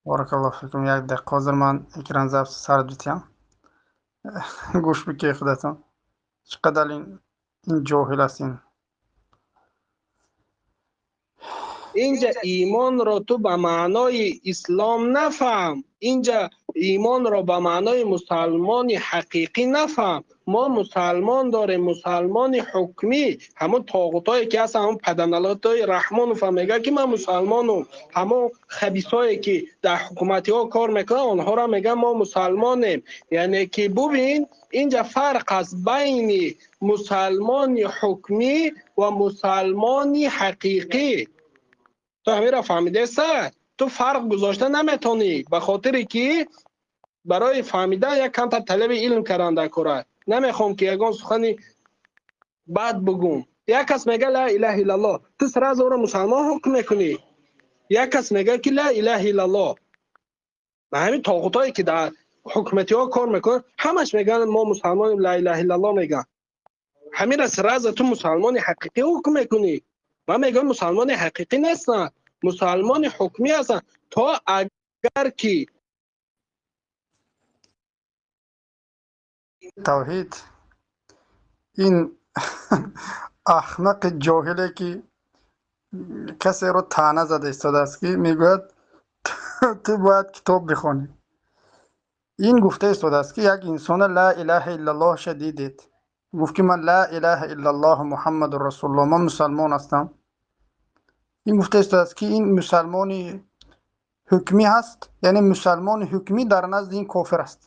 Баракаллоҳу фикум. Як дақиқа, ҳозир ман экран запись сар битям. Гӯш бикунед худатон. Чӣ қадар ин ҷоҳил аст ин. Инҷа имонро ту ба маънои ислом нафаҳм. Инҷа имонро ба маънои мусалмони ҳақиқӣ нафаҳм. Мо мусалмон дорем, мусалмони ҳукмӣ. Ҳамон тоғутое ки ҳастанд, ҳамон паданалотои Раҳмонов ҳам мегӯяд ки ман мусалмонум. Ҳамон хабисое ки дар ҳукуматиҳо кор мекунанд, онҳоро мегӯянд мо мусалмонем. Яъне ки бубин, инҷа фарқ аст байни мусалмони ҳукмӣ ва мусалмони ҳақиқӣ. Ту ҳаминро фаҳмидеса? Ту фарқ гузошта наметонӣ, ба хотире ки барои фаҳмидан як камтар талаби илм кардан дар кора. Намехоҳам ки ягон сухани бад бугум. Як кас мега ла илаҳа иллаллоҳ, ту сразу ӯро мусалмон ҳукм мекунӣ. Як кас мега ки ла илаҳа иллаллоҳ. Ба ҳамин тоғутое ки дар ҳукуматиҳо кор мекунанд, ҳамаш мегӯянд мо мусалмонем, ла илаҳа иллаллоҳ мегӯянд. Ҳаминро сразу ту мусалмони ҳақиқӣ ҳукм мекунӣ. Ман мегӯям мусалмони ҳақиқӣ нестанд, мусалмони ҳукмӣ ҳастанд. То агар ки тавҳид ин аҳмақи ҷоҳиле ки касеро таъна зада истодааст ки мегӯяд ту бояд китоб бихонӣ. Ин гуфта истодааст ки як инсона ла илаҳа иллаллоҳша дидед, гуфт ки ман ла илаҳа иллаллоҳ муҳаммадур расулуллоҳ, ман мусалмон ҳастам. Ин гуфта истодааст ки ин мусалмони ҳукмӣ ҳаст, яъне мусалмони ҳукмӣ дар назди ин кофир аст.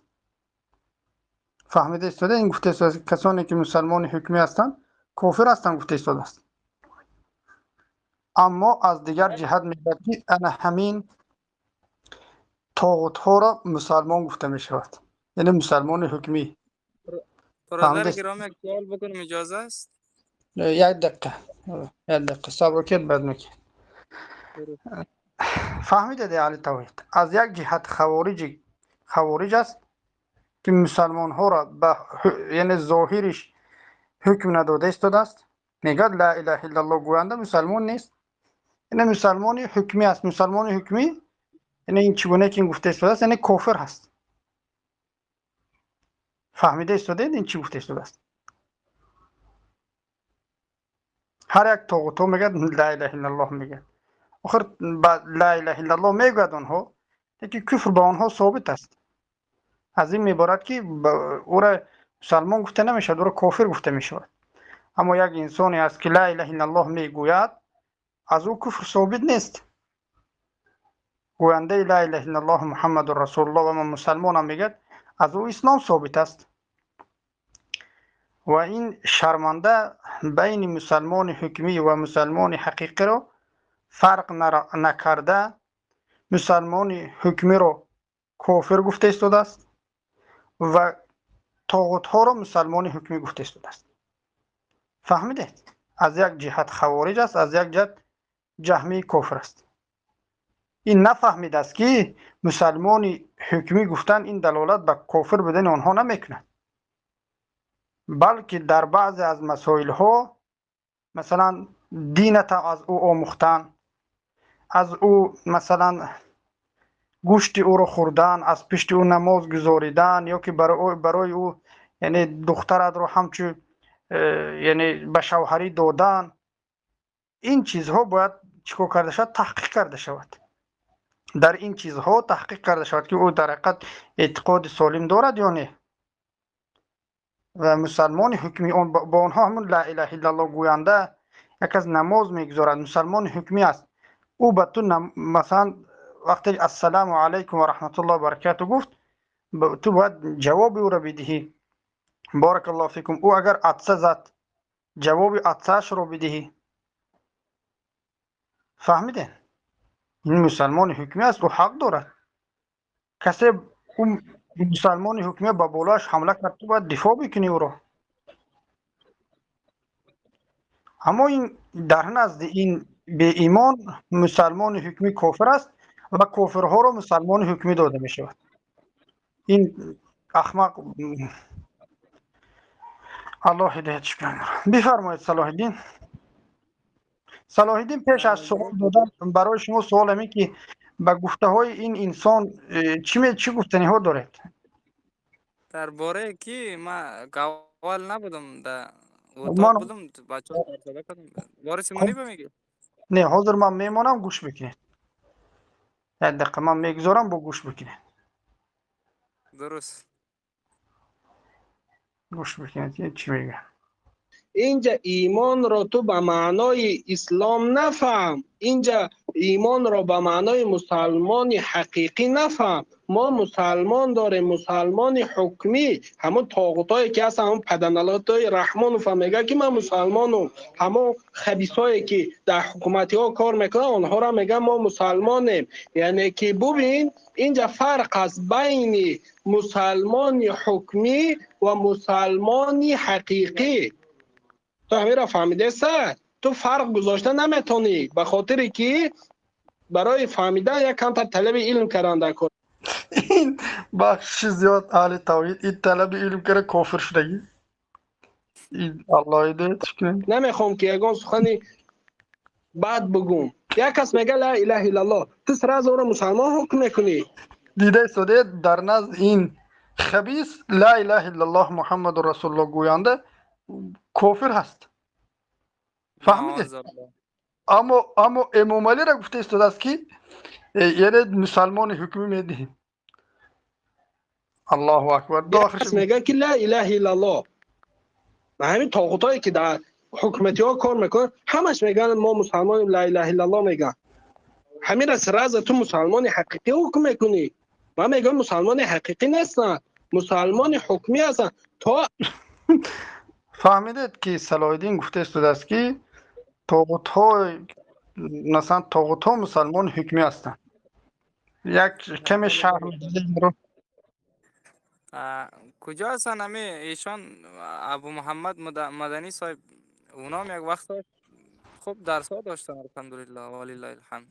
Фаҳмида истода? Ин гуфта истодааст ки касоне ки мусалмони ҳукмӣ ҳастанд кофир ҳастанд, гуфта истодааст. Аммо аз дигар ҷиҳат мегӯяд ки ана ҳамин тоғутҳоро мусалмон гуфта мешавад, яъне мусалмони ҳукмӣ. برادر گرامی یک سوال بکنم اجازه است؟ یک دقیقه، یک دقیقه صبر کنید بعد میگید. فهمیده اهل توحید از یک جهت خواریج است که مسلمان ها را به یعنی ظاهرش حکم نداده استاد است. میگه لا اله الا الله گوینده مسلمان نیست، یعنی مسلمانی حکمی است. مسلمان حکمی یعنی این چگونه که این گفته استاد است، یعنی کافر هست. فهمیده استاد این چی گفته استاد است؟ هر یک طاغوت میگه لا اله الا الله میگه، آخر با لا اله الا الله میگوید آنها، لیکن کفر با آنها ثابت است. از این میبارد که او را مسلمان گفته نمیشود، او را کافر گفته میشود. اما یک انسانی است که لا اله الا الله میگوید، از او کفر ثابت نیست. گوینده لا اله الا الله محمد رسول الله و من مسلمانم میگه، از او اسلام ثابت است. و این شرمنده بین مسلمان حکمی و مسلمان حقیقی را فرق نکرده، مسلمان حکمی را کافر گفته استاده است و طاغوت ها را مسلمان حکمی گفته استاده است. فهمیدید؟ از یک جهت خوارج است، از یک جهت جهمی کافر است. این نفهمید است که مسلمان حکمی گفتن این دلالت به کافر بودن آنها نمیکند، بلکه در بعضی از مسائل ها مثلا دینت از او آموختن، از او مثلا گوشت او رو خوردن، از پشت او نماز گذاریدن، یا که برای او یعنی دخترت رو همچو یعنی به شوهری دادن، این چیزها باید چیکار کرده شود؟ تحقیق کرده شود. در این چیزها تحقیق کرده شود که او در حقیقت اعتقاد سالم دارد یا نه. و مسلمان حکمی آن با آنها همون لا اله الا الله گوینده یک از نماز میگذارد، مسلمان حکمی است. او به تو مثلا وقتی السلام علیکم و رحمت الله و برکاته گفت، تو باید جواب او را بدهی. بارک الله فیکم. او اگر عطسه زد، جواب عطسه‌اش رو بدهی. فهمیدین؟ این مسلمان حکمی است، او حق دارد. کسی او مسلمان حکمی با بالاش حمله کرد، تو باید دفاع بکنی او را. اما این در نزد این به ایمان مسلمان حکمی کافر است و کافرها را مسلمان حکمی داده می شود. این احمق الله هدایتش کنه. بفرمایید صلاح الدین. صلاح الدین پیش از سوال دادن برای شما سوال همین که Ба гуфтаҳои ин инсон чӣ гуфтаниҳо доред? Дар бораи ки ман гавал набудам, дар утоқ будам, бачаҳо сарсада кардам. Бори Симонӣ ба мегӣ? Не, ҳозир ман мемонам, гӯш бикунед. Як дақиқа ман мегузорам, бо гӯш бикунед. Дуруст. Гӯш бикунед, чӣ мегӯяд. Инҷа имонро ту ба маънои ислом нафаҳм, инҷа имонро ба маънои мусалмони ҳақиқӣ нафаҳм. Мо мусалмон дорем, мусалмони ҳукмӣ, ҳамон тоғутое ки ҳаст, ҳамон паданалотои Раҳмонов ҳам мегӯяд ки ман мусалмонум, ҳамон хабисое ки дар ҳукуматиҳо кор мекунанд, онҳоро мегӯянд мо мусалмонем. Яъне ки бубин, инҷа фарқ аст байни мусалмони ҳукмӣ ва мусалмони ҳақиқӣ. Ту ҳаминро фаҳмидеса? Ту фарқ гузошта наметонӣ, ба хотире ки барои фаҳмидан як камтар талаби илм кардан дар кор. Ин бахши зиёд аҳли тавҳид ин талаби илм кара кофир шудагӣ. Ин Аллоҳ ҳидоятш кунад. Намехоҳам ки ягон сухани бад бигӯм. Як кас мега ла илаҳа иллаллоҳ, ту сразу ӯро мусалмон ҳукм мекунӣ. Дида истодед, дар назди ин хабис ла илаҳа иллаллоҳ Муҳаммаду расулуллоҳ гӯянда кофир ҳаст. Фаҳмидед? Аммо Эмомалиро гуфта истодааст ки яъне мусалмони ҳукмӣ медиҳем. Аллоҳу акбар. Мегӯяд ки ла илаҳа иллаллоҳ. Ва ҳамин тоғутое ки дар ҳукуматиҳо кор мекунанд, ҳамаш мегӯянд мо мусалмонем, ла илаҳа иллаллоҳ мегӯянд. Ҳаминро сразу ту мусалмони ҳақиқӣ ҳукм мекунӣ. Ман мегӯям мусалмони ҳақиқӣ нестанд, мусалмони ҳукмӣ ҳастанд. То фаҳмидед ки Салоҳиддин гуфта истодааст ки тоғутҳо, масалан тоғутҳо мусалмони ҳукмӣ ҳастанд. Як каме шарҳ медиҳед? Куҷо ҳастанд ҳами эшон? Абу Муҳаммад Маданӣ соҳиб, унам як вақт хуб дарсҳо доштанд, алҳамдулиллоҳ ва лиллаҳил ҳамд.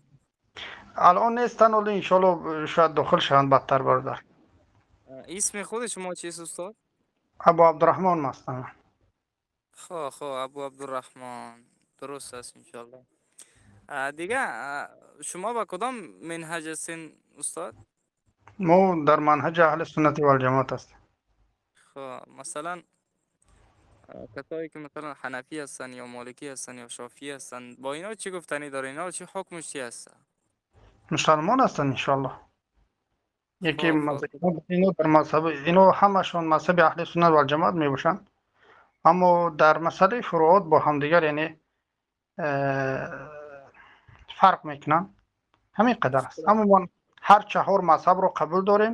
Алон нестанд, вале иншоаллоҳ шояд дохил шаванд бадтар, бародар. Исми худи шумо чист, устод? Абу Абдураҳмон ҳастам. Хо, хо, Абу Абдураҳмон. Дуруст аст, иншоаллоҳ. Дига шумо ба кадом минҳаҷ ҳастин, устод? Мо дар манҳаҷи аҳли суннати валҷамоат ҳастем. Хо, масалан касое ки масалан ҳанафӣ ҳастанд ё моликӣ ҳастанд ё шофиӣ ҳастанд, бо инҳо чӣ гуфтанӣ доред? Инҳо чӣ ҳукмш чӣ ҳаст? Мусалмон ҳастанд, иншоаллоҳ. Яке ино дар мазҳаб, ино ҳамашон мазҳаби аҳли суннат валҷамоат мебошанд, аммо дар масъалаи фуруот бо ҳамдигар яъне фарқ мекунанд. Ҳамин қадар аст. Аммо мо ҳар чаҳор мазҳабро қабул дорем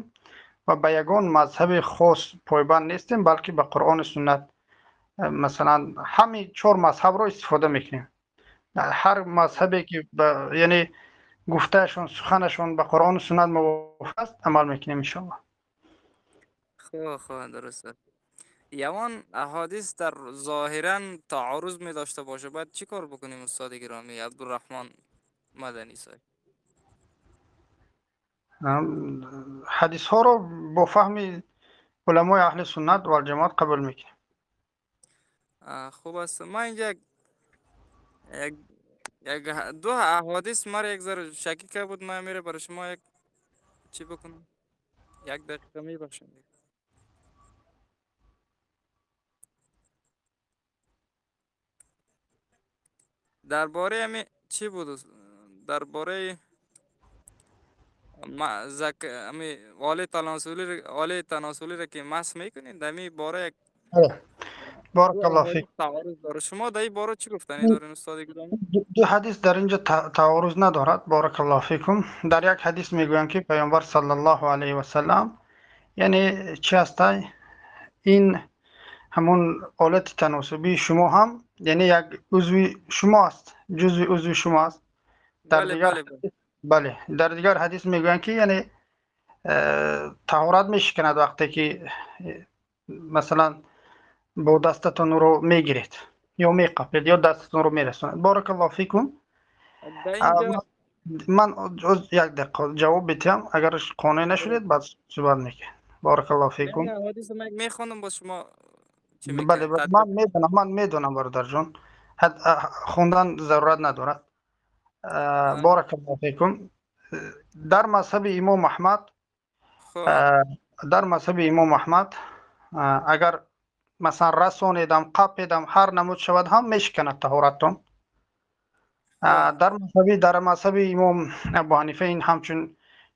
ва ба ягон мазҳаби хос пойбанд нестем, балки ба Қуръону суннат масалан ҳамин чор мазҳабро истифода мекунем. Ҳар мазҳабе ки яъне гуфтаашон, суханашон ба Қуръону суннат мувофиқ аст, амал мекунем иншоаллоҳ. Хо, хо, дуруст аст. Явон аҳодис дар зоҳиран таъоруз медошта бошад, бояд чӣ кор бикунем, устоди гиромӣ Абдураҳмон Маданӣ соҳиб? Ҳадисҳоро бо фаҳми уламои аҳли суннат валҷамоат қабул мекунем. Хуб аст. Ман инҷа як ду аҳодис маро як зара шакӣ кард буд, ман мера барои шумо як чӣ бикунам? Як дақиқа мебахшед. Дар бораи ҳами чӣ буд? Дар бораи ҳами оли таносулиро ки масх мекунед, дар ҳами бора як Баракаллоҳ фик. Таъоруз дорад. Шумо дар ин бора чӣ гуфтанӣ доред, устоди гиромӣ? Ду ҳадис дар инҷо таъоруз надорад. Баракаллоҳ фикум. Дар як ҳадис мегӯянд ки Паёмбар саллаллоҳу алайҳи васаллам яъне чӣ ҳастай? Ин ҳамон олати таносубии шумо ҳам яъне як узви шумо аст, ҷузви узви шумо аст. Дар дигар бале, дар дигар ҳадис мегӯянд ки яъне таҳорат мешиканад вақте ки масалан бо дастатон ӯро мегиред ё меқапед ё дастатонро мерасонед. Баракаллоҳ фикум. Ман як дақиқа ҷавоб бидиҳам, агар қонеъ нашудед баъд суҳбат мекунем. Баракаллоҳ фикум. Мехонам бо шумо. Бале, ман медонам бародарҷон, хондан зарурат надорад. Баракаллоҳ фикум. Дар мазҳаби имом Аҳмад, дар мазҳаби имом Аҳмад агар масалан расонедам, қапедам, ҳар намуд шавад ҳам мешиканад таҳораттон. Дар мазҳаби имом Абу Ҳанифа ин ҳамчун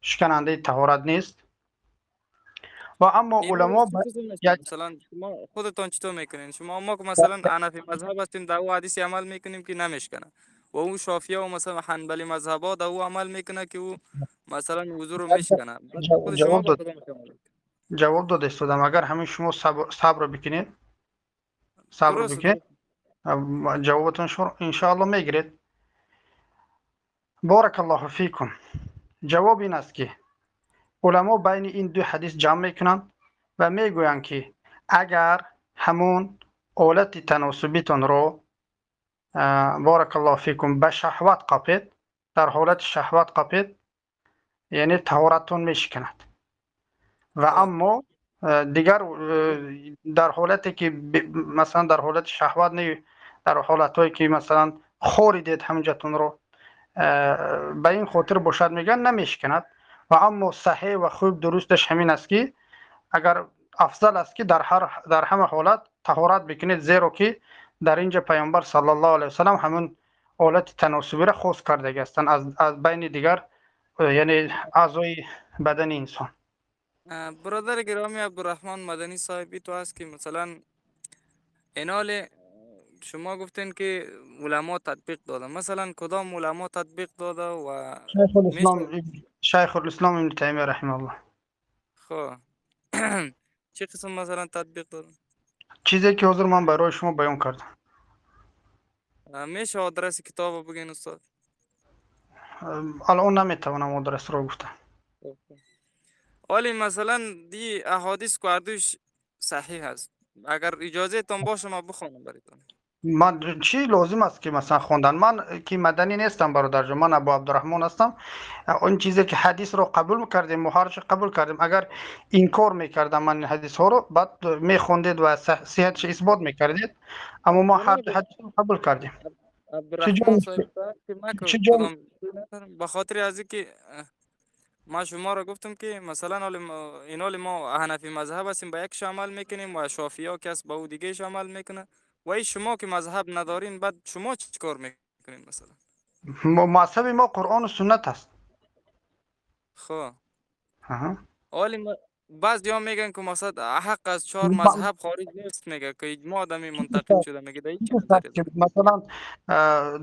шиканандаи таҳорат нест. Ва аммо уламо масалан шумо худатон чӣ мекунед? Шумо мо масалан ҳанафи мазҳаб ҳастем, дар ӯ ҳадиси амал мекунем ки намешканад, ва ӯ шофия ва масалан ҳанбали мазҳабо дар ӯ амал мекунад ки ӯ масалан вузуро мешканад. Ҷавоб дода истодам. Агар ҳамин шумо сабр бикунед, сабр бикунед, ҷавобатон иншоалло мегиред. Баракаллоҳу фикум. Ҷавоб ин аст ки уламо байни ин ду ҳадис ҷамъ мекунанд ва мегӯянд ки агар ҳамун олати таносубитонро баракаллоҳу фикум ба шаҳват қапед, дар ҳолати шаҳват қапед, яъне таҳораттон мешиканад. Ва аммо дигар дар ҳолате ки масалан дар ҳолати шаҳват не, дар ҳолатҳое ки масалан хоридед ҳаминҷатонро, ба ин хотир бошад мегӯянд намешиканад. Ва аммо саҳеҳ ва хуб дурусташ ҳамин аст ки агар афзал аст ки дар ҳама ҳолат таҳорат бикунед, зеро ки дар инҷа пайғамбар саллаллоҳу алайҳи васаллам ҳамин ҳолати таносубиро хос кардаги ҳастанд аз байни дигар, яъне аъзои бадани инсон. Бародари гиромӣ Абдурраҳмон Маданӣ соҳиби ту аст ки масалан инол шумо гуфтین ки уламо татбиқ дода, масалан кадом уламо татбиқ дода? Ва Шайхулислом ибн Таймия раҳимаҳуллоҳ. Хуб, чӣ қисм масалан татбиқ дода? Чизе ки ҳозир ман барои шумо баён кардам. Меша адреси китобро бигӯед устод? Алон наметавонам адресро гуфтам. ولی مثلا دی احادیث که هردوش صحیح هست، اگر اجازه تان باشه ما بخوانم برایتان. من چی لازم است که مثلا خوندن؟ من که مدنی نیستم برادر جان، من ابو عبدالرحمن هستم. اون چیزی که حدیث رو قبول کردیم و هرچی قبول کردیم، اگر انکار میکردم من حدیث ها رو بعد میخوندید و صحتش اثبات میکردید، اما ما هر حدیث رو قبول کردیم. عبدالرحمن صاحب به خاطر از اینکه ما شما را گفتم که مثلا اینال ما حنفی مذهب هستیم، با یکش عمل میکنیم و شافعی ها کس با او دیگه عمل میکنه، و ای شما که مذهب ندارین بعد شما چیکار میکنین؟ مثلا مذهب ما قرآن و سنت است. خب ولی بعضی ها میگن که مثلا حق از چهار مذهب خارج نیست، میگه که اجماع آدمی منتقل شده، میگه در این مثلا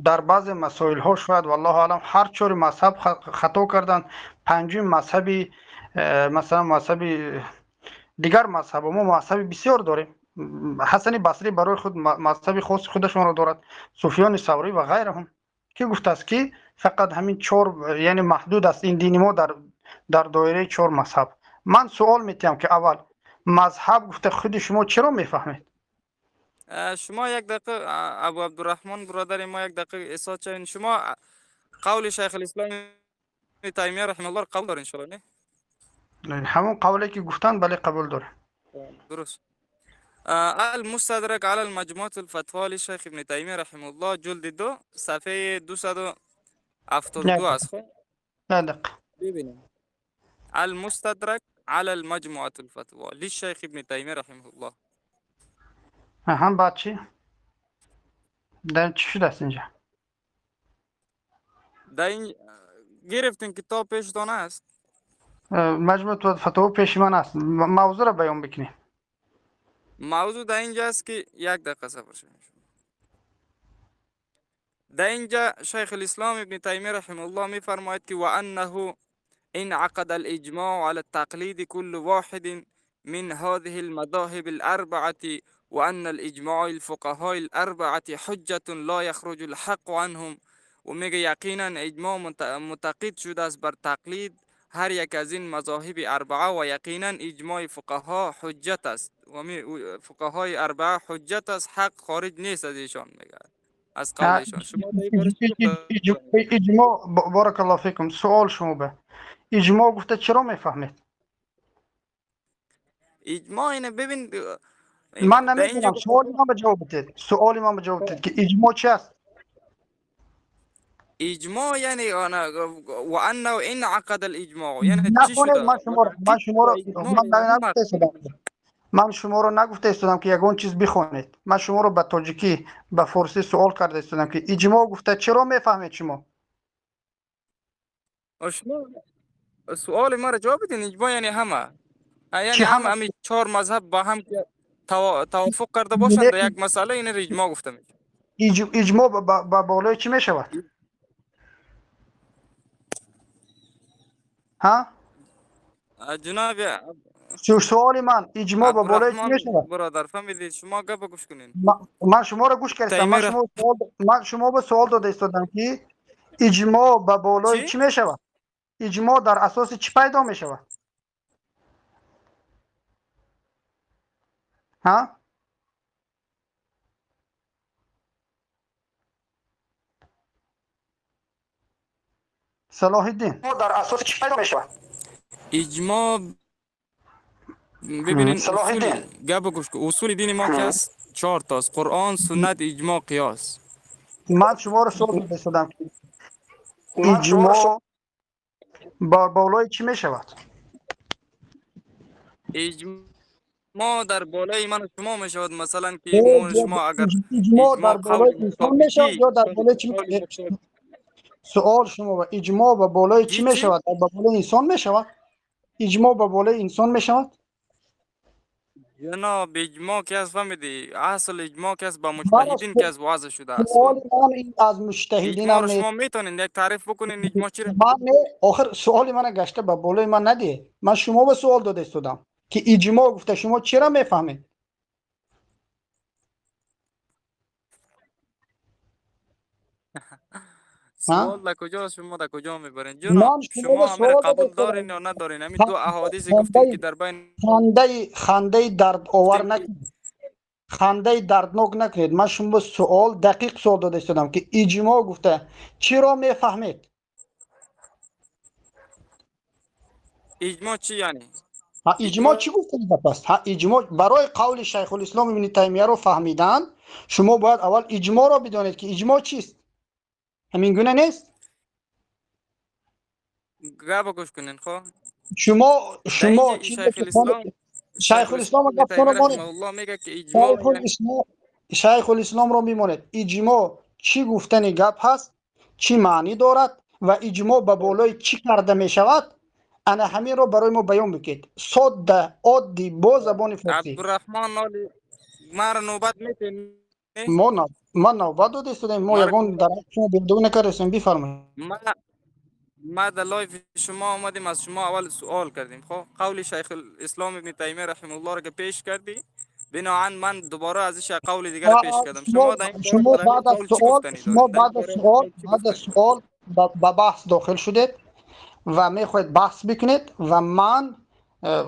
در بعض مسائل ها شاید والله اعلم هر چهار مذهب خطا کردن، پنجم مذهبی مثلا مذهبی دیگر مذهب، ما مذهب بسیار داریم. حسن بصری برای خود مذهب خاص خودشون را دارد، سفیان ثوری و غیرهم، که گفته است که فقط همین چهار، یعنی محدود است این دین ما در دایره چهار مذهب. من سوال میتیم که اول مذهب گفته خود شما چرا میفهمید؟ شما یک دقیقه ابو عبدالرحمن برادر ما یک دقیقه احساس چین، شما قول شیخ الاسلام تیمیه رحمه الله قبول دارین ان شاء الله؟ نه، همون قولی که گفتن بله قبول داره. درست. المستدرک علی المجموعة الفتوى لشیخ ابن تیمیه رحمه الله جلد 2 صفحه 272 است. خب نه دقیقه ببینیم. المستدرک على المجموعة الفتوى للشيخ ابن تيمية رحمه الله. هم بعد چی؟ در چی شده است اینجا؟ در این گرفتین کتاب پیشتان است؟ مجموعه فتوا پیش من است. موضوع را بیان بکنیم. موضوع در اینجا است که یک دقیقه صبر شوید. در اینجا شیخ الاسلام ابن تیمیه رحمه الله میفرماید که وانه انعقد الإجماع على التقليد كل واحد من هذه المذاهب الأربعة وأن الإجماع الفقهاء الأربعة حجة لا يخرج الحق عنهم. و میگه یقینا اجماع متقید شده است بر تقلید هر یک از این مذاهب اربعه و یقینا اجماع فقها حجت است و فقهای اربعه حجت است، حق خارج نیست از ایشان، میگه از قولشان. شما اجماع بارک الله فیکم. سوال شما به اجماع گفته چرا میفهمید؟ اجماع اینه ببین، من نمیدونم، سوالی من به جواب بدید، سوالی من به جواب بدید که اجماع چی است؟ اجماع یعنی و انه انعقد الاجماع یعنی چی نخونید. شده؟ من شما رو من متعدد شما رو اجماع من یعنی نگفته استادم، من شما رو نگفته استادم که یگان چیز بخونید. من شما رو به تاجیکی به فارسی سوال کرده استادم که اجماع گفته چرا میفهمید شما؟ شما سوال ما را جواب بدین. اجماع یعنی همه، یعنی چی هم همه؟ همی چهار مذهب با هم که توافق کرده باشند در یک مسئله، این را اجماع گفته میشه. اجماع به بالای چی میشود؟ ها؟ جناب سوال من اجماع به بالای چی عبدالرحمن میشود؟ برادر، فهمیدید؟ شما گپ گوش کنین. من شما را گوش کردم. من تیمیر شما سوال، من شما به سوال داده استادم که اجماع به بالای چی؟ چی میشود؟ اجماع در اساس چی پیدا میشود؟ ها؟ صلاح الدین، در اساس چی پیدا میشود؟ اجماع ببینین صلاح اصول الدین، گپ گوش کن. اصول دین ما که است چهار تاست: قرآن، سنت، اجماع، قیاس. من شما رو سوال داده استادم که اجماع با بالای چی میشود؟ اجماع در بالای من و شما میشود. مثلا که ما و شما اگر اجماع اجماع در قول بالای انسان میشود مطابقی یا در بالای چی؟ قول مطابقی سوال شما با اجماع به بالای چی چی چی میشود؟ به بالای انسان میشود؟ اجماع به بالای انسان میشود؟ جناب، اجماع که از فهمیدی، اصل اجماع که از با من مجتهدین که از وضع شده است. سوال من این از مجتهدین اجماع هم رو نیست. شما میتونین یک تعریف بکنین اجماع چی را؟ من نه، آخر سوال من گشته به بالای من نده. من شما به سوال داده استادم که اجماع گفته شما چرا میفهمید؟ ها؟ سوال در کجا، شما در کجا میبرین جناب؟ من شما به شما همه سوال داده قبول استادم. دارین یا ندارین؟ همین دو احادیث گفتین که خنده در بین خنده خنده درد آور گفتین که نکنید، خنده دردناک نکنید. من شما به سوال دقیق سوال داده استادم که اجماع گفته چرا میفهمید؟ اجماع چی یعنی؟ ها، اجماع اجماع چی گفته گپ است؟ ها، اجماع برای قول شیخ الاسلام ابن تیمیه رو فهمیدن شما باید اول اجماع را بدانید که اجماع چیست. همین گونه نیست؟ گپ گوش کنین خب. شما در شما اینجا چیزی شیخ که الاسلام شیخ شیخ الاسلام الاسلام ابن گفتون تیمیه رو مانید. رحمه الله میگه که اجماع شیخ یعنی الاسلام، شیخ الاسلام رو میماند. اجماع چی گفتن گپ هست، چی معنی دارد و اجماع به بالای چی کرده میشود؟ انا همین رو برای ما بیان بکید، ساده، عادی، با زبان فارسی. عبدالرحمن نالی مرا نوبت میتین؟ ما نه، ما نوبت داده استادیم، ما مرا یگان در شما بیدو نکردیم. بفرمایید. ما ما در live شما آمدیم، از شما اول سوال کردیم. خب قول شیخ الاسلام ابن تیمیه رحمه الله را که پیش کردی، بناهن من دوباره ازش قول دیگر را پیش کردم. شما شما در این باره شما در همین بعد از قول چی سوال گفتنی شما دارین؟ در این بعد از باره سوال قول چی بعد از گفتنی دارین؟ سوال به بحث داخل شدید و میخواید بحث بکنید و من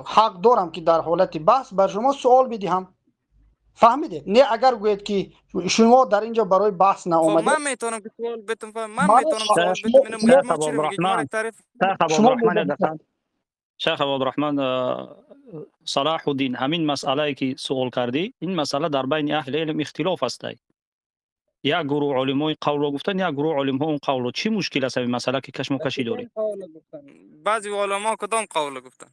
حق دارم که در حالت بحث بر شما سوال بدهم. فهمیدید؟ نه، اگر گویید که شما در اینجا برای بحث خب من نآمدید، میتونم که سوال بتم، من من میتونم سوال شما بتم. اینو شما شیخ اجماع چی رو میگه؟ اجماع را عبدالرحمن، تعریف شیخ شما عبدالرحمن دقیقا، شیخ عبدالرحمن صلاح الدین، همین مسئله که سوال کردی، این مسئله در بین اهل علم اختلاف است. یک گروه علمای قول رو گفتن، یک گروه علم ها اون قول رو. چی مشکل است این مسئله که کشمکشی کدام داری؟ قول گفتن؟ بعضی علما کدام قول گفتن؟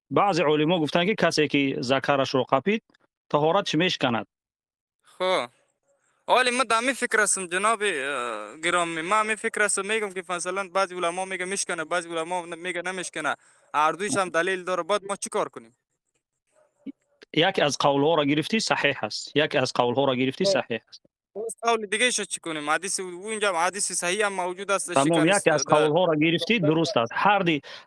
بعضی علما گفتن که کسی که ذکرش رو قپید طهارتش میشکند. خب حالی ما دمی فکر هستم جناب گرامی، ما می فکر هستم میگم که مثلا بعضی علما میگه میشکنه، بعضی علما میگه نمیشکنه، هر دویش هم دلیل داره. بعد ما چیکار کنیم؟ یک از قول ها را گرفتی صحیح است، یک از قول ها را گرفتی خب صحیح است. باز قول دیگه شو چی کنیم؟ حدیث اونجا هم حدیث صحیح هم موجود است. تمام، شکن یک از قول ها را گرفتی درست است.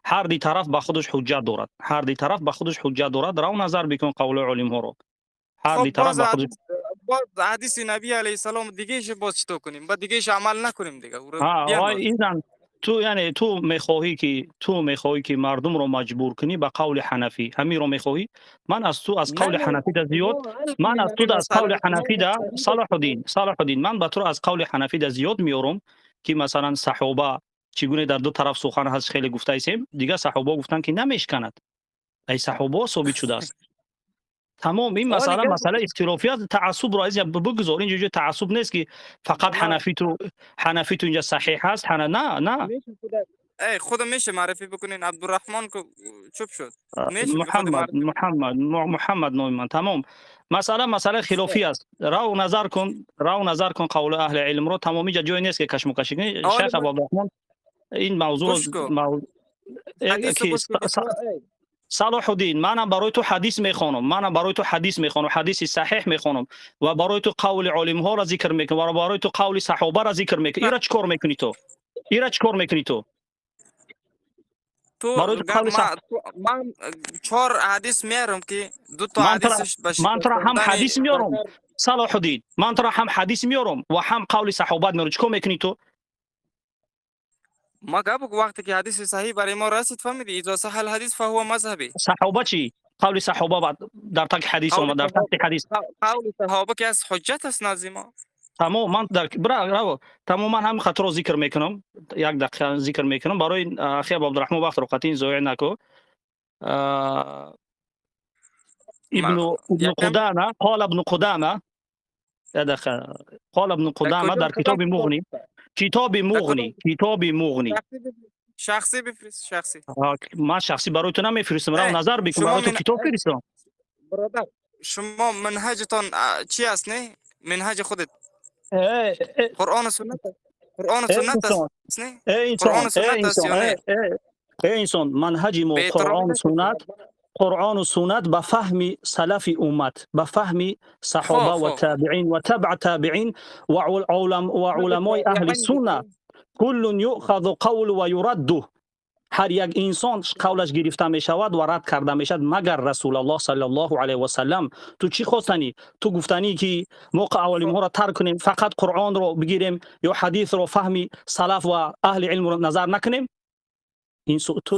هر دی طرف به خودش حجت دارد، هر دی طرف به خودش حجت دارد. رو نظر بکن قول علم ها رو. هر دی خب طرف باز به خودش حدیث، باز حدیث نبی علیه السلام دیگه ش باز چطور کنیم؟ بعد دیگه ش عمل نکنیم دیگه، او رو ها آی بیاندازیم. ایزن تو یعنی تو میخواهی که تو میخواهی که مردم رو مجبور کنی به قول حنفی، همین رو میخواهی؟ من از تو از نه قول نه، حنفی ده زیاد، شما حل من کنیم از تو همین از قول مسئله. شما حنفی ده مجتهد صلاح الدین، صلاح الدین، من به تو از قول حنفی ده زیاد میارم که مثلا صحابه چگونه در دو طرف سخن هست خیلی گفته ایسیم. دیگه صحابه گفتن که نمیشکند، ای صحابه ثابت شده است. Тамом, ин масъала масъалаи ихтилофӣ аст. Таассубро, азиз, бигузор. Инҷо ҷои таассуб нест, ки фақат ҳанафиту инҷа саҳеҳ аст. Ҳана на, на. Эй, худо, меша муаррифӣ бикунин. Абдурраҳмон ку чуп шуд. Муҳаммад, Муҳаммад, Муҳаммад номи ман. Тамом, масъала масъалаи хилофӣ аст. Рав, назар кун, рав, назар кун қавли аҳли илмро. Тамом, инҷа ҷое нест, ки кашмукашӣ кунӣ. Шайх Абдурраҳмон, ин мавзӯъро Салоҳуддин, манам барои ту ҳадис мехонам, манам барои ту ҳадис мехонам, ҳадиси саҳеҳ мехонам ва барои ту қавли олимҳоро зикр мекунам ва барои ту қавли саҳобаро зикр мекунам. Ира чӣ кор мекунӣ ту? Ира чӣ кор мекунӣ ту? Ту ман чор ҳадис меарам, ки ду то ҳадисаш ман туро ҳам ҳадис меорам, Салоҳуддин, ман туро ҳам ҳадис меорам ва ҳам қавли саҳобат меорам. Чӣ кор мекунӣ ту? Ма гап, вақте ки ҳадиси саҳеҳ барои мо расид, фаҳмидӣ, إذا صح الحديث فهو مذهبي. Саҳоба чӣ? Қавли саҳоба дар таки ҳадис омад, дар таки ҳадис. Қавли саҳоба ки аз ҳуҷҷат аст назди мо. Тамом, ман дар бра тамоман ҳамин хатро зикр мекунам, як дақиқа зикр мекунам барои ахи Абдурраҳмон, вақтро қатъин зоеъ наку. Ибну Қудама, قال ابن قدامه، як дақиқа, قال ابن قدامه дар китоби Муғни, китоби Муғни, китоби Муғни. Шахсӣ бифрист, шахсӣ. Ман шахсӣ барои ту намефиристам. Рав, назар бикун, барои ту китоб фиристам. Бародар, шумо манҳаҷатон чӣ аст? Не, манҳаҷи худат Қуръону суннат, Қуръону суннат аст, не? Инсон, э инсон, манҳаҷи мо Қуръону суннат, Қуръону суннат ба фаҳми салафи уммат, ба фаҳми саҳоба ва табиин ва табъ табиин ва уламои аҳли сунна. كل يؤخذ قوله ويرد. Ҳар як инсон қавлаш гирифта мешавад ва рад карда мешавад, магар Расулаллоҳ саллаллоҳу алайҳи васаллам. Ту чӣ хостанӣ? Ту гуфтанӣ, ки мо олимҳоро тарк кунем, фақат Қуръонро бигирем ё ҳадисро, фаҳми салаф ва аҳли илмро назар накунем? Ту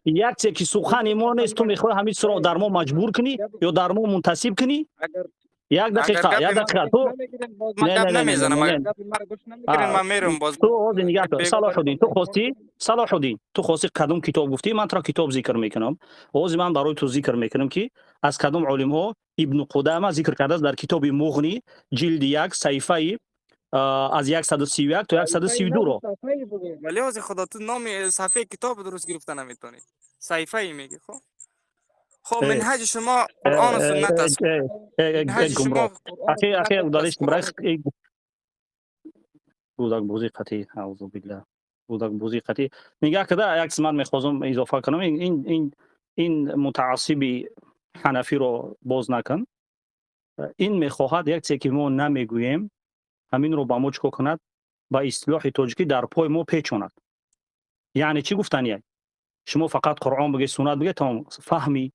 як чизе, ки сухани мо нест, ту мехоҳӣ ҳамин чизро дар мо маҷбур кунӣ ё дар мо мунтасиб кунӣ. Як дақиқа, як дақиқа, ту ту ҳозир нигаҳ дор. Салоҳуддин, ту хостӣ, Салоҳуддин, ту хостӣ кадом китоб гуфтӣ, ман туро китоб зикр мекунам. Ҳозир ман барои ту зикр мекунам, ки аз кадом олимҳо Ибну Қудама зикр кардааст дар китоби Муғни, ҷилди 1, саҳифаи аз 131 то 132-ро. Вале ҳозир, худо, ту номи саҳифаи китоб дуруст гирифта наметавонӣ, саҳифае мегӣ. Хоб, манҳаҷи шумо Қуръону суннат аст. Гумроҳ, ахи, ахи, удалиш, кӯдакбозӣ қатъӣ, аузу биллаҳ, кӯдакбозӣ қатъӣ. Нигаҳ када, як чиз ман мехозам изофа кунам. Ин мутаассиби ҳанафиро боз накун. Ин мехоҳад як чизе, ки мо намегӯем, ҳаминро ба мо чӣ кор кунад? Ба истилоҳи тоҷикӣ, дар пой мо печонад. Яъне чӣ гуфтания? Шумо фақат Қуръон бигӯед, суннат бигӯед, тамом, фаҳми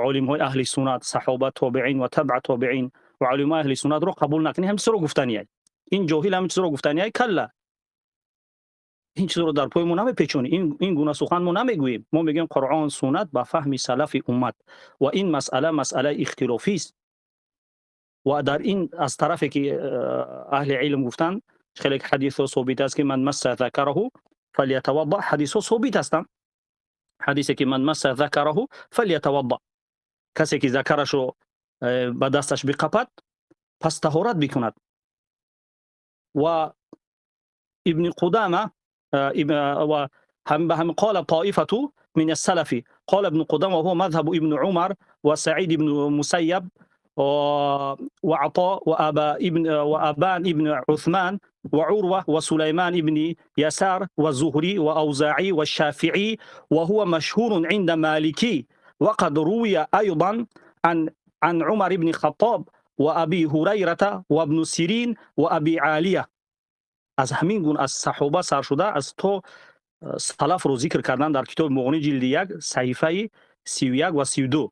олимҳои аҳли суннат, саҳоба, тобеин ва табъа тобеин ва олимои аҳли суннатро қабул накунед. Ҳамин чизро гуфтания ин ҷоҳил, ҳамин чизро гуфтания. Калла, ин чизро дар пои мо намепечонӣ. Ин гуна сухан мо намегӯем. Мо мегӯем Қуръон, суннат ба фаҳми салафи уммат, ва ин масъала масъалаи ихтилофист. Ва дар ин аз тарафе, ки аҳли илм гуфтанд, хеле ҳадисҳо собит аст, ки من مس ذكره فليتوضأ. Ҳадисҳо собит ҳастанд, ҳадисе, ки من مس ذكره فليتوضأ, касе ки закарашро ба дасташ биқапад, пас таҳорат бикунад. Ва Ибни Қудама ва ҳам قال طائفة من السلف، قال ابن قدامة وهو مذهب ابن عمر وسعيد بن مسيب وعطاء وأبا ابن وأبان ابن عثمان وعروة وسليمان ابن يسار والزهري وأوزاعي والشافعي، وهو مشهور عند مالكي، وقد روي أيضا عن عمر بن الخطاب وأبي هريرة وابن سيرين وأبي عالية. Аз ҳамин гуна аз саҳоба сар шуда, аз то салафро зикр кардан дар китоби Муғнӣ, ҷилди 1, саҳифаи 31 ва 32,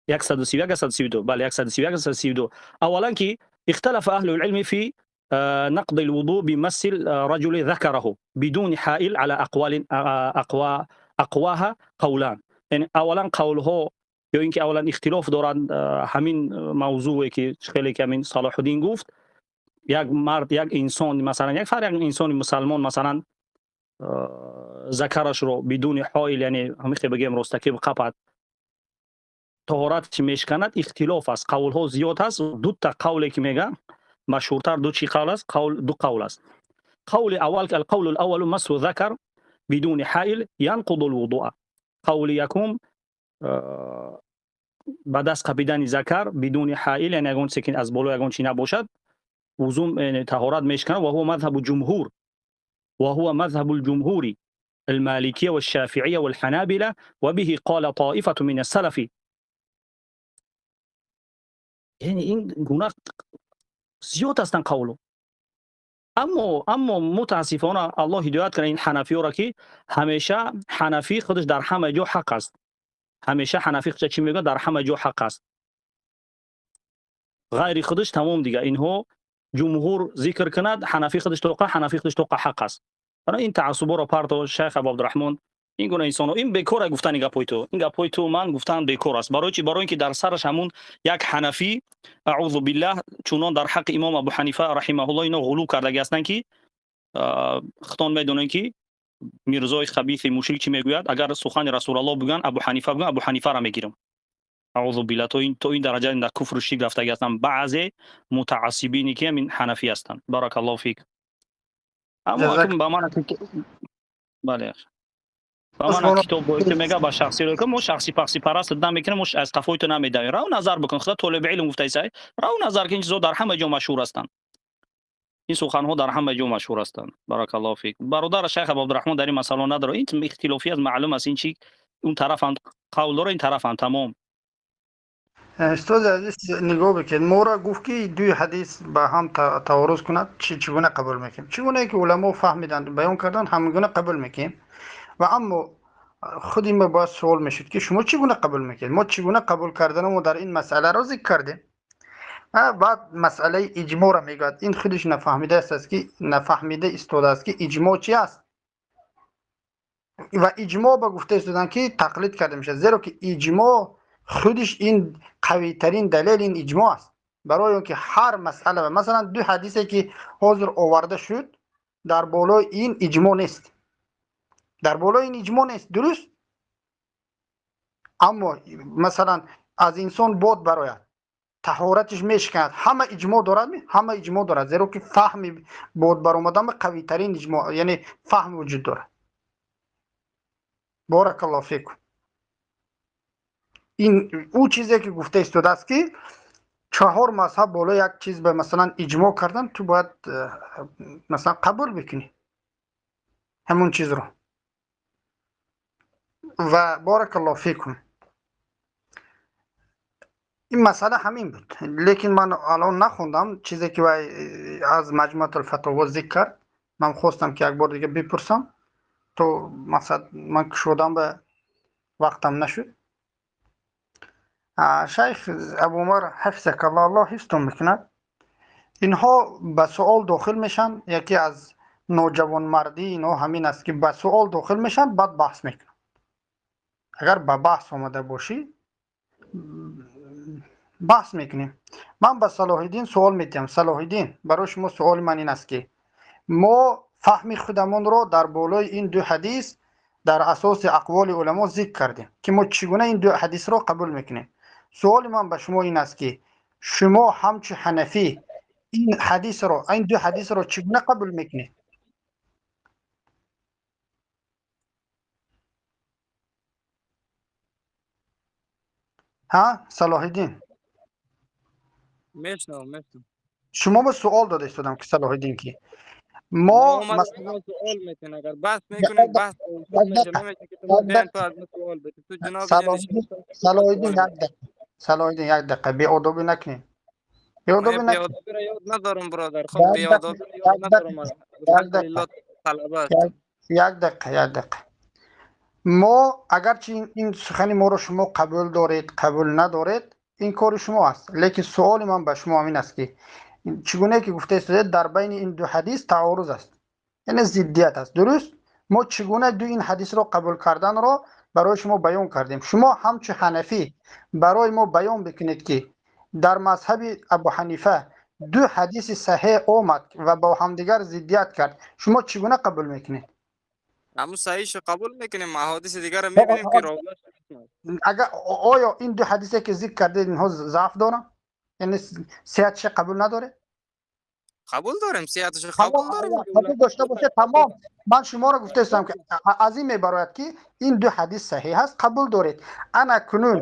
131, 132, бале, 131, 132. Аввалан, ки اختلف أهل العلم في نقض الوضوء بمس الرجل ذكره بدون حائل على أقوال، أقوى أقواها قولان. یعنی اولا قولها ё ин ки аввалан ихтилоф доранд ҳамин мавзӯе, ки хеле ки ҳамин Салоҳуддин гуфт. Як мард, як инсон, масалан, як фард, як инсони мусалмон, масалан, закарашро بدون حائل, яъне ҳамин хел бигем, ростакӣ қапад. Таҳорат мешканад, ихтилоф аст, қавлҳо зиёд аст. Дута қавле ки мега машҳуртар ду чӣ қавл аст? Қавл ду қавл аст. Қавли аввал, алқавлу алаввалу масу закар бидуни ҳаил янқуду лвудуа. Қавли якум, ба даст қапидани закар бидуни ҳаил, яъне ягон чизе ки аз боло ягон чи набошад, вузу таҳорат мешканад. Ва ҳува мазҳабу ҷумҳур, ва ҳува мазҳабу лҷумҳури المالكية والشافعية والحنابلة وبه قال طائفة من السلف. یعنی این گونه زیاد هستند قولو. اما متاسفانه الله هدایت کنه این حنفی را که همیشه حنفی خودش در همه جا حق است. همیشه حنفی خودش چی میگه؟ در همه جا حق است. غیر خودش تمام دیگه. اینها جمهور ذکر کند حنفی خودش توقع، حنفی خودش توقع حق است. برای این تعصب را پرتو شیخ عبدالرحمن، این گونه انسان‌ها این بیکار گفتن گپوی تو، این گپوی تو من گفتن بیکار است. برای چی؟ برای اینکه در سرش همون یک حنفی اعوذ بالله چونان در حق امام ابو حنیفه رحمه الله اینا غلو کردگی هستند که خودتان میدونن که میرزای خبیث مشرک چی میگوید؟ اگر سخن رسول الله بگن ابو حنیفه بگن، ابو حنیفه را میگیرم. اعوذ بالله. تو این درجه در کفر و شرک رفتگی هستند بعضی متعصبینی که من حنفی هستند. بارک الله فیک. اما اکم با من بله با من کتاب باید که میگه با شخصی رو که ما شخصی پخصی پرست نمیکنیم، ما از قفای تو نمیدویم. رو نظر بکن، خدا طالب علم گفته ایسای رو نظر که این چیزا در همه جا مشهور هستند. این سخنها در همه جا مشهور هستند. بارک الله فیک. برادر شیخ عبدالرحمن در این مسئله نداره، این اختلافی از معلوم است. این چی اون طرف هم قول داره، این طرف هم تمام. استاد عزیز نگاه بکن، ما را گفت که دوی حدیث با هم تعارض کند چگونه قبول میکنیم؟ چگونه که علما فهمیدند بیان کردند همگونه قبول میکنیم. و اما خود ما باید سوال میشد که شما چگونه قبول میکنید؟ ما چگونه قبول کردن ما در این مسئله را ذکر کردیم. بعد مسئله اجماع را میگوید. این خودش نفهمیده است که نفهمیده استاد است که اجماع چی است. و اجماع با گفته استادن که تقلید کرده میشه، زیرا که اجماع خودش این قوی ترین دلیل این اجماع است. برای اینکه هر مسئله مثلا دو حدیثی که حاضر آورده شد در بالای این اجماع نیست، در بالای این اجماع نیست، درست؟ اما مثلا از انسان باد براید طهارتش میشکند، همه اجماع دارد، همه اجماع دارد، زیرا که فهم باد برآمدن قوی ترین اجماع یعنی فهم وجود دارد. بارک الله فیکم. این او چیزی که گفته استاد است که چهار مذهب بالا یک چیز به مثلا اجماع کردن، تو باید مثلا قبول بکنی همون چیز رو. و بارک الله فیکم. این مسئله همین بود، لیکن من الان نخوندم چیزی که از مجموعه الفتاوا ذکر کرد. من خواستم که یک بار دیگه بپرسم، تو مقصد من شدم به وقتم نشد. شیخ ابو عمر حفظک الله، الله حفظتون میکند. اینها به سوال داخل میشن، یکی از نوجوان مردی اینها همین است که به سوال داخل میشن بعد بحث میکنن. اگر به بحث آمده باشی بحث میکنیم. من به صلاح الدین سوال میتیم. صلاح الدین برای شما سوال من این است که ما فهم خودمون رو در بالای این دو حدیث در اساس اقوال علما ذکر کردیم که ما چگونه این دو حدیث رو قبول میکنیم. سوال من به شما این است که شما همچون حنفی این حدیث رو، این دو حدیث رو چگونه قبول میکنید؟ ها صلاح الدین میشنوم. شما به سوال داده استادم که صلاح الدین که ما مثلا سوال میکنه، اگر بحث میکنیم بحث میشه، تو از سوال بده تو جناب صلاح الدین یک دقیقه، صلاح الدین یک دقیقه، بی ادبی نکنین. بی ادبی نکنین. یاد ندارم برادر، خب بی ادبی یاد ندارم. یک دقیقه، یک دقیقه. ما اگرچه این سخن ما رو شما قبول دارید قبول ندارید این کار شما است، لیکن سوال من به شما این است که چگونه که گفته است در بین این دو حدیث تعارض است، یعنی ضدیت است، درست؟ ما چگونه دو این حدیث رو قبول کردن رو برای شما بیان کردیم. شما همچون حنفی برای ما بیان بکنید که در مذهب ابو حنیفه دو حدیث صحیح اومد و با همدیگر ضدیت کرد، شما چگونه قبول میکنید؟ همون صحیحش قبول میکنیم، احادیث دیگر رو میبینیم که راویش Агар оё ин ду ҳадисе ки зикр кардед, инҳо заъф доранд, яъне сиҳатша қабул надоред? Қабул дорем, сиҳаташо қабул дорем. Қабул дошта бошед, тамом. Ман шуморо гуфтаистам, ки аз ин мебарояд, ки ин ду ҳадис саҳиҳ аст, қабул доред. Ана кунун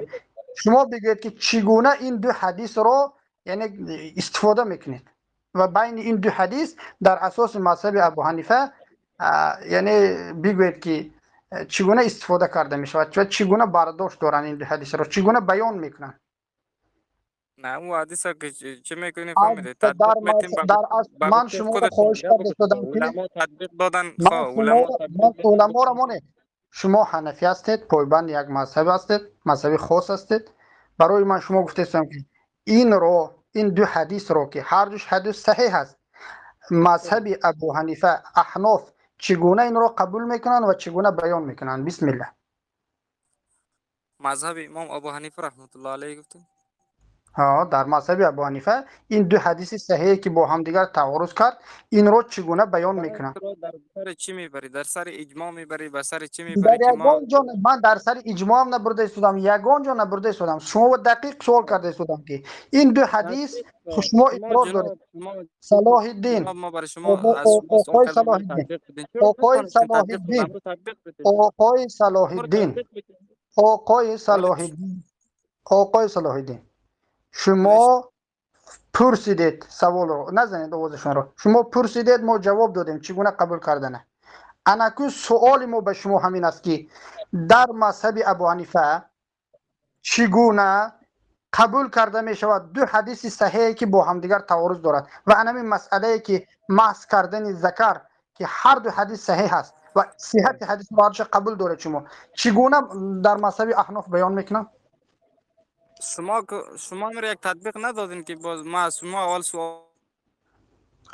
шумо бигӯед, ки чӣ гуна ин ду ҳадисро, яъне, истифода мекунед ва байни ин ду ҳадис дар асоси мазҳаби Абу Ҳанифа, яъне, бигӯед, ки чӣ гуна истифода карда мешавад ва чӣ гуна бардошт доранд, ин ду ҳадисро чӣ гуна баён мекунанд? На, ӯ ҳадиса ки чӣ мекунӣ, фаҳмидед, татбиқ метем. Ман шуморо хоҳиш карда истодам. Уламо татбиқ додан. Уламоро моне. Шумо ҳанафӣ ҳастед, пойбанди як мазҳаб ҳастед, мазҳаби хос ҳастед. Барои ман шумо гуфтаистам, ки инро, ин ду ҳадисро, ки ҳардуш ҳадис саҳиҳ аст, мазҳаби Абу Ҳанифа, аҳноф чӣ гуна инро қабул мекунанд ва чӣ гуна баён мекунанд? Бисмиллаҳ. Мазҳаби имом Абу Ҳанифа раҳматуллоҳ алайҳи гуфтем. Дар мазҳаби Абу Ҳанифа ин ду ҳадиси саҳиҳе, ки бо ҳамдигар таоруз кард, инро чӣ гуна баён мекунанд? Дар сари чӣ мебарӣ? Дар сари иҷмоъ мебарӣ? Ба сари чӣ мебарӣ? Дар ягон ҷо ман дар сари иҷмоъам набурда истодам, ягон ҷо набурда истодам. Шумо дақиқ суол карда истодам, ки ин ду ҳадис, шумо иқрор доред. Салоҳиддин, оқои Салоҳиддин, оқои Салоҳиддин, оқои Салоҳиддин, оқои Салоҳиддин, оқои Салоҳиддин, шумо пурсидед саволро, назанед овозашонро. Шумо пурсидед, мо ҷавоб додем, чӣ гуна қабул кардана. Анаку суоли мо ба шумо ҳамин аст, ки дар мазҳаби Абу Ҳанифа чӣ гуна қабул карда мешавад ду ҳадиси саҳиҳе, ки бо ҳамдигар таоруз дорад, ва анамин масъалае, ки маҳз кардани закар, ки ҳар ду ҳадис саҳиҳ аст ва сиҳати ҳадисро ҳарча қабул доред, шумо чӣ гуна дар мазҳаби аҳноф баён мекунанд? Шумо амро як татбиқ надодем, ки боз ма аз шумо аввал суол.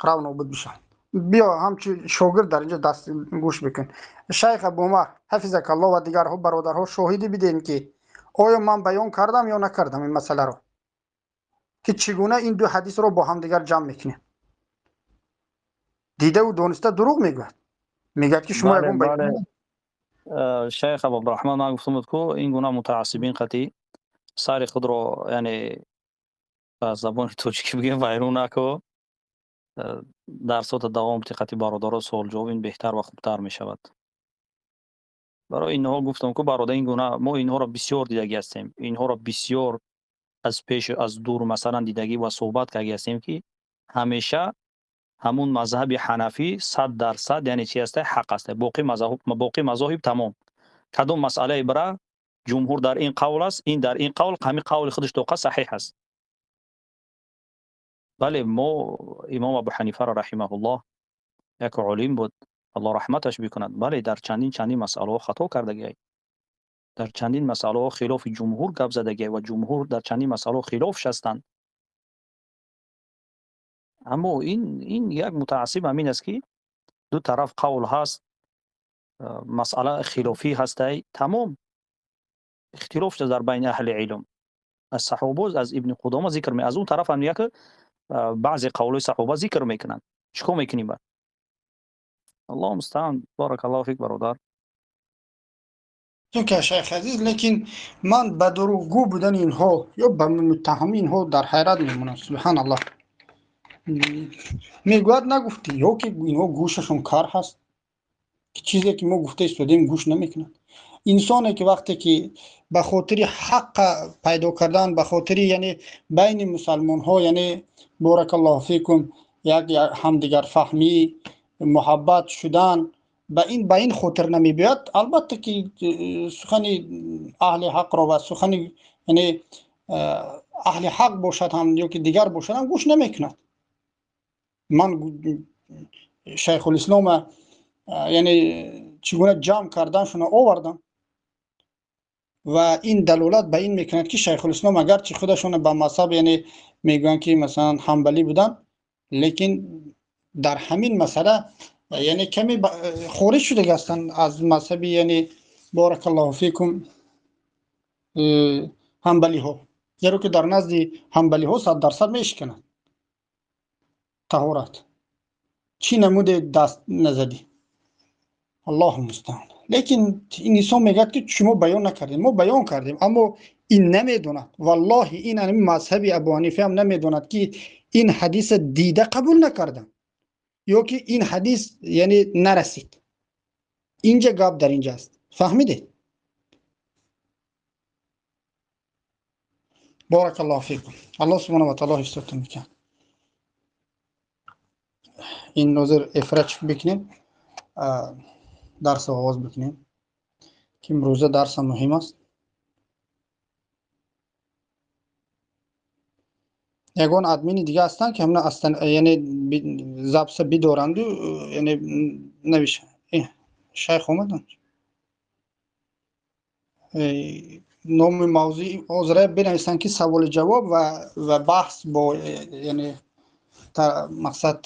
Рав, нобуд бишав. Биё, ҳамчун шогирд дар инҷо даст гӯш бикун. Шайх Абу Умар ҳафизакалло ва дигарҳо, бародарҳо, шоҳидӣ бидиҳем, ки оё ман баён кардам ё накардам ин масъаларо, ки чӣ гуна ин ду ҳадисро бо ҳамдигар ҷамъ мекунем. Дидаву дониста дурӯғ мегӯяд, мегӯяд, ки шумо ягон баён. Шайх Абу Абдурраҳмон, ман гуфтам буд, ку ин гуна мутаассибин қатӣ сари худро, яъне, ба забони тоҷикӣ бигӯем, вайрон нако. Дарсота давом диққати бародаро, суолҷавоб ин беҳтар ва хубтар мешавад. Барои инҳо гуфтам, ку бародар, ин гуна мо инҳоро бисёр дидагӣ ҳастем, инҳоро бисёр аз пеш, аз дур, масалан, дидагӣ ва суҳбат кардагӣ ҳастем, ки ҳамеша ҳамун мазҳаби ҳанафӣ 100%, яъне, чи ҳаста, ҳақ аста. Боқӣ мазоҳиб тамом, кадом масъалае бира, ҷумҳур дар ин қавл аст, ин дар ин қавл, ҳамин қавли худаш тоқа саҳиҳ аст. Бале, мо имом Абу Ҳанифаро раҳимаҳуллоҳ як олим буд, Аллоҳ раҳматаш бикунад. Бале, дар чандин чандин масъалаҳо хато кардагиай, дар чандин масъалаҳо хилофи ҷумҳур гап задагиай ва ҷумҳур дар чандин масъалаҳо хилоф шастанд. Аммо ин як мутаассиб ҳамин аст, ки ду тараф қавл ҳаст, масъала хилофӣ ҳастай, тамом, ихтилоф шуда дар байни аҳли илм, аз саҳобо, аз Ибни Қудома зикр, аз он тараф ҳам як баъзе қавлҳои саҳоба зикр мекунанд. Чӣ кор мекунем баъд? Аллоҳу мустаан. Баракаллоҳу фик, бародар. Чунки, шайх азиз, лекин ман ба дурӯғгӯ будани инҳо ё ба муттаҳами инҳо дар ҳайрат мемонам. Субҳаналлоҳ, мегӯяд, нагуфтӣ, ё ки инҳо гӯшашон кар ҳаст, ки чизе ки мо гуфта истодем, гӯш намекунанд. Инсоне ки вақте ки ба хотири ҳаққа пайдо кардан, ба хотири, яъне, байни мусалмонҳо, яъне, боракаллоҳу фикум, як ҳамдигарфаҳмӣ, муҳаббат шудан, ба ин хотир намебиёяд, албатта ки сухани аҳли ҳақро ва сухани, яъне, аҳли ҳақ бошад ҳам ё ки дигар бошад ҳам, гӯш намекунад. Ман шайхулислома, яъне, чӣ гуна ҷамъ карданшона овардам ва ин далолат ба ин мекунад, ки шайхулислом агарчи худашона ба мазҳаб, яъне, мегӯянд, ки масалан ҳамбалӣ буданд, лекин дар ҳамин масъала, яъне, каме хориҷ шудага ҳастанд аз мазҳаби, яъне, боракаллоҳу фикум, ҳамбалиҳо, зеро ки дар назди ҳамбалиҳо 100% мешиканад таҳорат, чӣ намуде даст назадӣ. Аллоҳу мустаан. Лекин ин инсон мегӯяд, ки шумо баён накардем. Мо баён кардем, аммо ин намедонад. Валлоҳи, ин ҳамин мазҳаби Абу Ҳанифа ҳам намедонад, ки ин ҳадиса дида қабул накардам ё ки ин ҳадис, яъне, нарасид. Инҷа гап дар инҷа аст, фаҳмидед? Боракаллоҳу фикум. Аллоҳ субҳана ва таъоло ҳифзатон мекунад. Ин ҳозир эфира чӣ бикунем, дарс оғоз бикунем, ки имрӯза дарсам муҳим аст. Ягон админи дига ҳастанд, ки ҳамна астан, яъне, записа бидоранду, яъне, навиша? Шайх омаданд. Номи мавзӯи ҳозира бинависанд, ки саволи ҷавоб ва баҳс бо, яъне, мақсад.